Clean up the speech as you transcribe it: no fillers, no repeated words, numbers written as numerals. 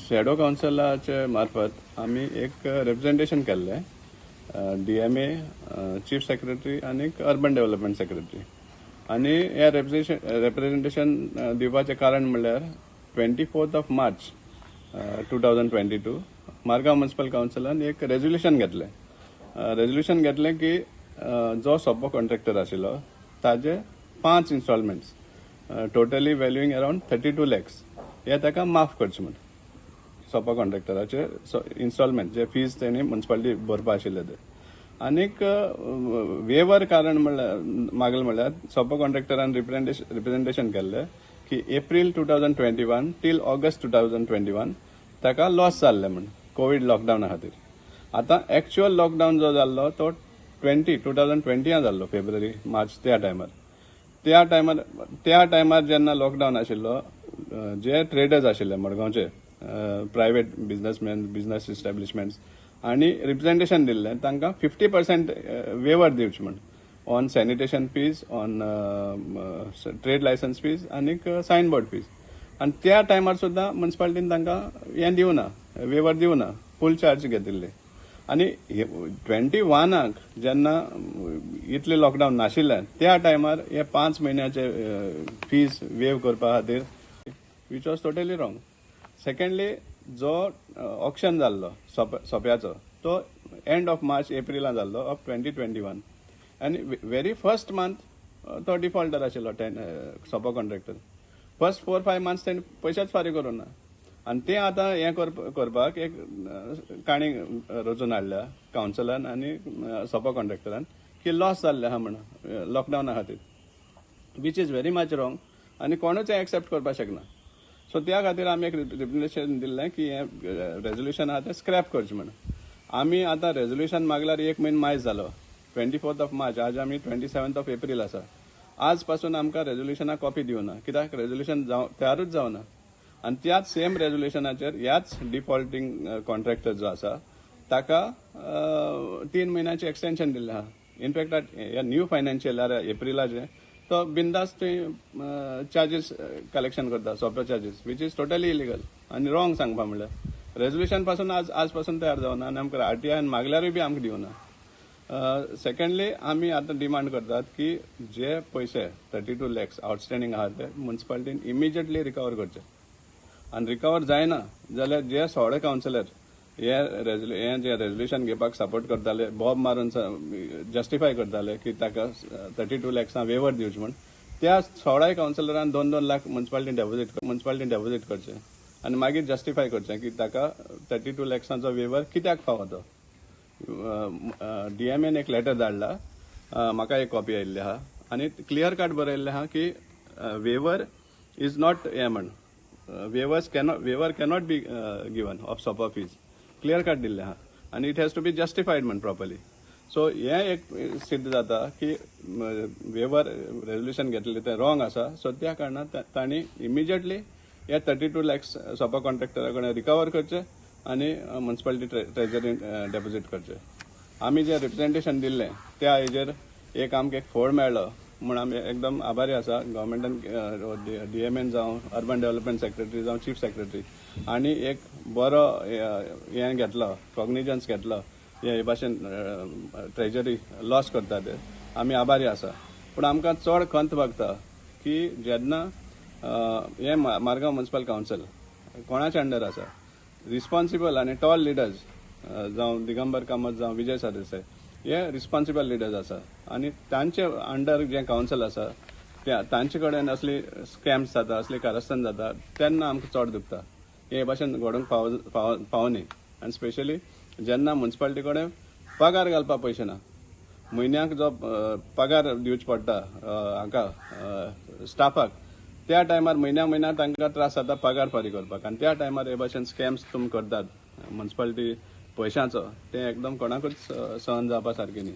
Shadow कावन्सिलाचे मार्फत आमी एक रिप्रेझेंटेशन केल्लें डीएमए, चीफ सेक्रेटरी आनी अर्बन डेव्हलपमेंट सेक्रेटरी. आनी हे रेप्रेझेंटेशन दिवपाचें कारण म्हणल्यार 24th of March 2022 Margao municipal कावन्सिलान एक रेजोल्युशन घेतलें. रेजोल्युशन घेतलें की जो सोपो कॉन्ट्रॅक्टर आशिल्लो ताजे पांच installments totally valuing around 32 lakhs हे ताका माफ करचे म्हूण. सोपा कॉन्ट्रॅक्टराचे इन्स्टॉलमेंट जे फीज तेणी मुन्सिपालिटी भरपा आशिल्ले ते. आनीक वेवर कारण म्हणल्यार मागलें म्हणल्यार सोपा कॉन्ट्रॅक्टरान रिप्रेझेंटेशन केल्लें की April 2021 till August 2021 ताका लॉस जाल्ले म्हूण कोवीड लॉकडावना खातीर. आतां एक्च्युअल लॉकडावन जो जाल्लो तो 2020 जाल्लो, फेब्रुवारी मार्च त्या टायमार. त्या टायमार जेन्ना लॉकडावन आशिल्लो, जे ट्रेडर्स आशिल्ले मडगांवचे, प्रायवेट बिजनसमॅन, बिजनस इस्टॅब्लिशमेंट्स आनी रिप्रेझेंटेशन दिल्लें तांकां 50% वेवर दिवचे म्हूण on sanitation fees, on trade licence fees आनीक सायन बोर्ड फीज. आनी त्या टायमार सुद्दां मुन्सिपालिटीन तांकां हें दिवना, वेवर दिवना, फूल चार्ज घेतिल्ले. आनी 21आक जेन्ना इतलें लॉकडावन नाशिल्लें त्या टायमार हे 5 म्हयन्याचे फीज वेव करपा खातीर, which was totally wrong. Secondly, जो ऑक्शन जाल्लो सोप्याचो तो एंड ऑफ मार्च एप्रिलान जाल्लो ऑफ 2021 आनी व्हेरी फर्स्ट मंथ तो डिफॉल्टर आशिल्लो टेन सोपो कॉन्ट्रॅक्टर. फर्स्ट 4-5 मंथ्स तेणी पयशेच फारीक करूं ना. आनी ते आतां हें करपाक एक काणी रचून हाडल्या कावन्सिलान आनी सोपो कॉन्ट्रॅक्टरान की लॉस जाल्ले आहा म्हण लॉकडावना खातीर, which is very much wrong आनी कोणूच हें एक्सेप्ट करपाक शकना. सो त्या खातीर आमी एक रिप्रेझेंटेशन दिल्लें की हें रेजोल्युशन आहा तें स्क्रॅप करचें म्हण. आमी आतां रेजोल्युशन मागल्यार एक म्हयनो मायज जालो, 24th of March. आज आमी 27th of April आसा. आज पासून आमकां रेजोल्युशना कॉपी दिवना. कित्याक रेजोल्युशन जाव तयारूच जावना. आनी त्याच सेम रेजोल्युशनाचेर ह्याच डिफॉल्टींग कॉन्ट्रॅक्टर जो आसा ताका 3 म्हयन्याचें एक्सटेन्शन दिल्लें आहा. इनफॅक्ट ह्या न्यू फायनान्शियल इयर एप्रिलाचे तो बिंदास थंय चार्जीस कलेक्शन करता, सोपे charges, which is totally illegal आनी रॉंग. सांगपा म्हणल्यार रेजोल्युशन पासून आज पासून तयार जावना आनी आमकां आरटीआयन मागल्यारूय बी आमकां दिवना. सेकंडली, आमी आतां डिमांड करतात की जे पयशे 32 लॅक्स आउटस्टँडींग आहा ते मुन्सिपालिटीन इमिजिएटली रिकवर करचे आनी रिकवर जायना जाल्यार जे सोळे कावन्सिलर हे जे रेजोल्युशन घेवपाक सपोर्ट करताले, बोब मारून जस्टिफाय करताले की ताका 32 लॅक्सां वेवर दिवचे म्हूण, त्या सोळाय कावन्सिलरान 2-2 लाख मुन्सिपालिटीन डेपोजीट करचे आनी मागीर जस्टिफाय करचें की ताका 32 लॅक्सांचो वेवर कित्याक फावो तो. डीएमएन एक लेटर धाडला, म्हाका एक कॉपी आयिल्ली आहा आनी क्लियर कट बरयल्लें आहा की वेवर is not हें म्हण, waiver cannot be given of सोपा फीज. क्लियर कट दिल्लें आहा आनी it has to be justified म्हण प्रॉपरली. सो हें एक सिद्ध जाता की वेवर रेजोल्युशन घेतलें तें रॉंग आसा. सो त्या कारणान तांणी इमिजिएटली हे 32 लॅक्स सोपा कॉन्ट्रॅक्टरा कडेन रिकवर करचे आनी मुन्सिपालिटी ट्रेजरीन डेपोजीट करचे. आमी जें रिप्रेझेंटेशन दिल्लें त्या हेजेर एक आमकां एक फोड मेळ्ळो म्हूण आमी एकदम आभारी आसा गव्हर्मेंटान, डीएमएन जावं, अर्बन डेव्हलपमेंट सेक्रेटरी जावं, चीफ सेक्रेटरी आनी एक बरो हें घेतलो, कॉग्निजन्स घेतलो. हे भाशेन ट्रेजरी लॉस करता ते आमी आभारी आसा. पूण आमकां चड खंत भोगता की जेन्ना हें मारगांव म्युनिसिपल कावन्सिल कोणाच्या अंडर आसा, रिस्पॉन्सिबल आनी टॉल लिडर्स जावं दिगंबर कामत जावं विजय सरदेसाय हे रिस्पॉन्सिबल लिडर्स आसा आनी तांचे अंडर जें कावन्सिल आसा त्या तांचे कडेन असली स्कॅम्स जाता, असली कारस्थान जाता तेन्ना आमकां चड दुखता. हे भाशेन घडोवंक फावो फावो फावो न्ही. आनी स्पेशली जेन्ना मुन्सिपालिटी कडेन पगार घालपाक पयशे ना, म्हयन्याक जो पगार दिवचो पडटा हांकां स्टाफाक, त्या टायमार म्हयन्या म्हयन्याक तांकां त्रास जाता पगार फारीक करपाक आनी त्या टायमार हे भाशेन स्कॅम्स तुमी करतात मुन्सिपालिटी पयशांचो, तें एकदम कोणाकूच सहन जावपा सारकें न्ही.